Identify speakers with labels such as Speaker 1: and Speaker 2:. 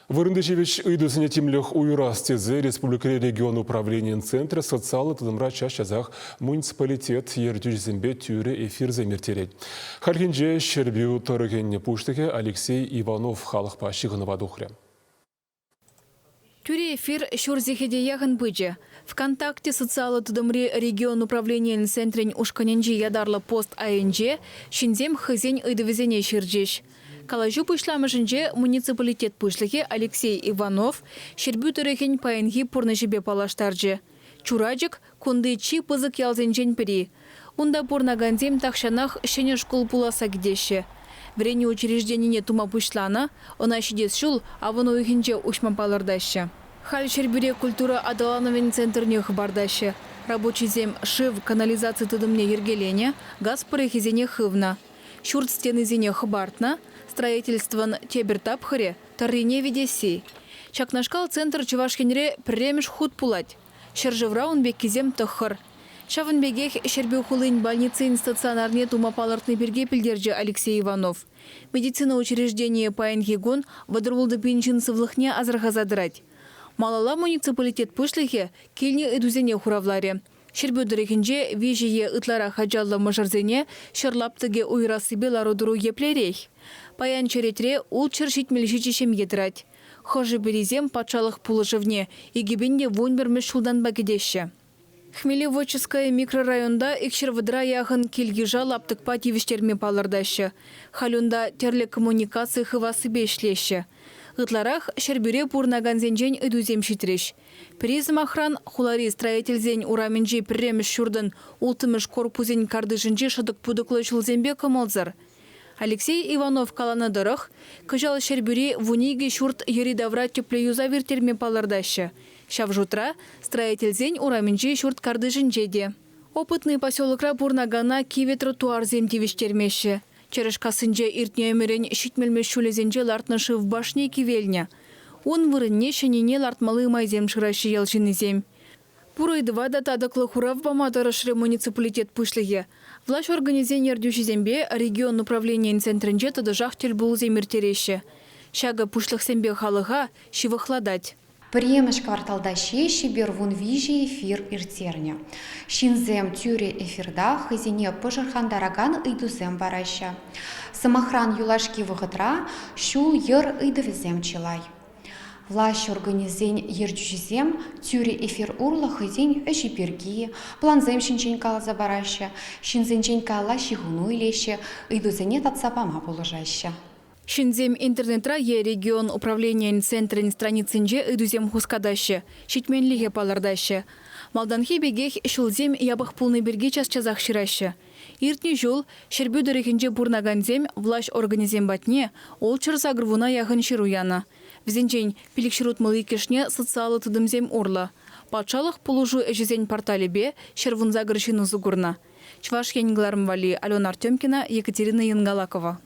Speaker 1: Вырӑнти ҫивӗч ыйтусене тимлӗх уйӑрас тесе республикӑри регион управленийӗн центрӗ социаллӑ тытӑмра час-часах муниципалитет ертӳҫисемпе тӳрӗ эфирсем ирттерет. Хальхинче Ҫӗрпӳ тӑрӑхӗн пуҫлӑхӗ Алексей Иванов халӑхпа ҫыхӑнӑва тухрӗ.
Speaker 2: Тӳрӗ эфир ҫур сехете яхӑн пычӗ. ВКонтакте социаллӑ тытӑмри регион управленийӗн центрӗн ушкӑнӗнчи ятарлӑ пост айӗнче ҫынсем хӑйсен ыйтӑвӗсене ҫырчӗҫ. Калаҫу пуҫламӑшӗнче муниципалитет пуҫлӑхӗ Алексей Иванов Ҫӗрпӳ тӑрӑхӗн паянхи пурнӑҫӗпе паллаштарчӗ. Чурачӑк, кунти чи пысӑк ялсенчен пӗри. Унта пурӑнакансем тахҫанах ҫӗнӗ шкул пуласса кӗтеҫҫӗ. Вӗренӳ учрежденине тума пуҫланӑ, ӑна ҫитес ҫул авӑн уйӑхӗнче уҫма палӑртаҫҫӗ. Халь Ҫӗрпӳре культура аталанӑвӗн центрне хӑпартаҫҫӗ. Рабочисем шыв, канализаци тытӑмне йӗркеленӗ, газ пӑрӑхӗсене хывнӑ. Ҫурт стенисене хӑпартнӑ, строительствӑн тепӗр тапхӑрӗ, тӑррине витесси. Ҫакнашкал центр Чӑваш Енре пӗрремӗш хут пулать. Ҫӗршывра ун пеккисем тӑххӑр. Ҫавӑн пекех Ҫӗрпӳ хулин больницин стационарне тума палӑртни пирки пӗлтерчӗ Алексей Иванов. Медицина учрежденийӗ паянхи кун 36 пин ҫын сывлӑхне асӑрхаса тӑрать. Малалла муниципалитет пуҫлӑхӗ килнӗ ыйтусене хуравларӗ. Ҫӗрпӳ тӑрӑхӗнче виҫӗ е ытларах ачаллӑ мӑшӑрсене ҫӗр лаптӑкӗ уйӑрассипе лару-тӑру еплерех? Паян черетре 677 ҫемье тӑрать. Хӑшӗ-пӗрисем патшалӑх пулӑшӑвне 2011 ҫултанпа кӗтеҫҫӗ. Хмелеводческая микрорайонта икҫӗр вӑтӑра яхӑн кил-йыша лаптӑкпа тивӗҫтерме палӑртаҫҫӗ. Халь унта тӗрлӗ коммуникаци хывассипе ӗҫлеҫҫӗ. Ытларах Ҫӗрпӳре пурӑнакансенчен ыйтусем ҫитрӗҫ. Пӗри, сӑмахран, хулари строительсен урамӗнчи пӗрремӗш ҫуртӑн улттӑмӗш корпусӗн картишӗнчи шӑтӑк-путӑклӑ ҫулсемпе кӑмӑлсӑр. Алексей Иванов каланӑ тӑрӑх, кӑҫал Ҫӗрпӳри 12 ҫурт йӗри-тавра тӗплӗ юсав ирттерме палӑртаҫҫӗ. Ҫав шутра, строительсен урамӗнчи ҫурт картишӗнче те. Опытный поселокра пурӑнакана кивӗ тротуарсем тивӗҫтермеҫҫӗ. Чӑрӑшкассинче иртнӗ ӗмӗрӗн ҫитмӗлмӗш ҫулӗсенче лартнӑ шыв башни кивелнӗ. Ун вырӑнне ҫӗннине лартмалли майсем шыраҫҫӗ ял ҫыннисем. Пур ыйтӑва та татӑклӑ хурав пама тӑрӑшрӗ муниципалитет пуҫлӑхӗ. Влаҫ органӗсен ертӳҫисемпе регион управленийӗн центрӗнче тӑтӑшах тӗлпулусем ирттереҫҫӗ. Ҫакӑ пуҫлӑхсемпе халӑха ҫывӑхлатать.
Speaker 3: Пӗрремӗш кварталта ҫеҫ эпир 13 эфир ирттернӗ. Ҫынсем тӳрӗ эфирта хӑйсене пӑшӑрхантаракан ыйтусем параҫҫӗ. Сӑмахран, юлашки вӑхӑтра ҫул-йӗр ыйтӑвӗсем чылай. Влаҫ органӗсен ертӳҫисем тӳрӗ эфир урлӑ хӑйсен ӗҫӗ пирки, плансем ҫинчен каласа параҫҫӗ, ҫынсенчен каялла ҫыхӑну илеҫҫӗ, ыйтусене татса пама пулӑшаҫҫӗ.
Speaker 2: Ҫынсем интернетра е регион управленийӗн центрӗн страницинче ыйтусем хускатаҫҫӗ, ҫитменлӗхе палӑртаҫҫӗ. Малтанхи пекех ҫулсем япӑх пулни пирки час-часах ҫыраҫҫӗ. Иртнӗ ҫул Ҫӗрпӳ тӑрӑхӗнче пурӑнакансем влаҫ органӗсем патне ултҫӗр сакӑрвуна яхӑн ҫыру янӑ. Вӗсенчен пилӗкҫӗр иккӗшне социаллӑ тытӑмсем урлӑ, патшалӑх пулӑшу ӗҫӗсен порталӗпе 118 ҫын усӑ курнӑ. Чӑваш Ен кӑларӑм валли Алена Артемкина, Екатерина Янгалакова.